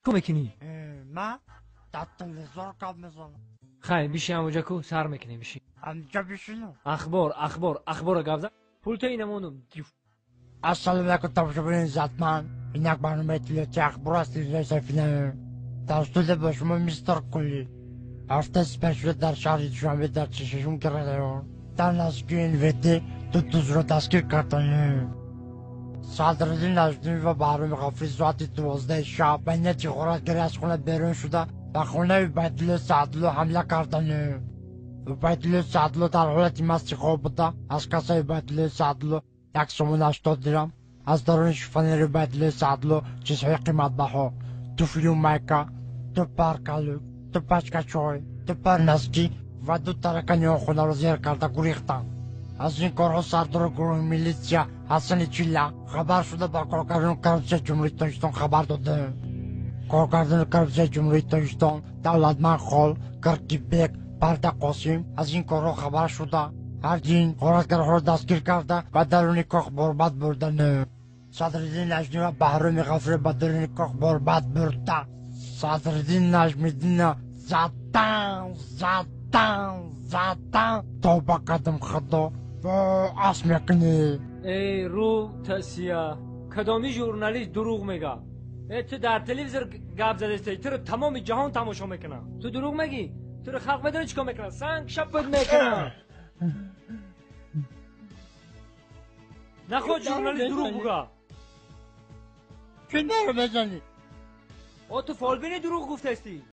Чӣ мекунӣ? Ман дар телевизор гап мезанам. Хай, биши ҳамоҷа ку, сар мекунем, биши. Ҳамҷа бишинам? Ахбор, ахбор, ахбора гап зан. Пулта инамонум. Ассалому алайкум, тамошобинони иззатманд. Ин як барномаи иттилоотии ахбор аст, телевизиони Сафина. Дар студия бо шумо мистер Кулли. Ҳафтаи сипаришуда дар шаҳри Душанбе дар 46-ум район дар наздикии НВД ду дузро дастгир карданд. Садриддин Наҷмиддин ва Баҳроми Ғафурӣ соати 12 шаб ба нияти ғоратгарӣ аз хона берун шуда, ба хонаи Убайдулло Саъдулло ҳамла карданд. Убайдулло Саъдулло дар ҳолати масти хоб буда, аз кассаи Убайдулло Саъдулло 1 сомон 80 дирам, аз даруни шифонери Убайдулло Саъдулло чизҳои қиматбаҳо: туфлию майка, ду пар калук, ду пачка чой, ду пар носки ва ду таракани он хонаро зер карда гурехтанд. Аз ин корҳо сардори гурӯҳи милитсия Ҳасани Чилла хабар шуда, ба коргардони коррупсияи Ҷумҳурии Тоҷикистон хабар доданд. Коргардони коррупсияи Ҷумҳурии Тоҷикистон Давлатманд Хол, Киркибек, Парда Қосим аз ин корҳо хабар шуда, ҳарди ин ғоратгарҳоро дастгир карда, ба даруни кох борбад бурданд. Садриддин Наҷмӣ ва Баҳроми Ғафурӣ ба даруни кох борбад бурда, Садриддин Наҷмиддинро задан, задан, задан. Тавба кардам, Худо, ас мекунӣ. Эй, рӯ тасия, кадоми журналист дурӯғ мега? Э, ту дар телевизор гап задастӣ, туро тамоми ҷаҳон тамошо мекунад. Ту дурӯғ мегӣ, туро халқ медонӣ чӣ кор мекунад? Санг шапат мекунад. Наход журналист дурӯғ буга. Чӣ маро мезанӣ? О, ту фолбини, дурӯғ гуфтастӣ.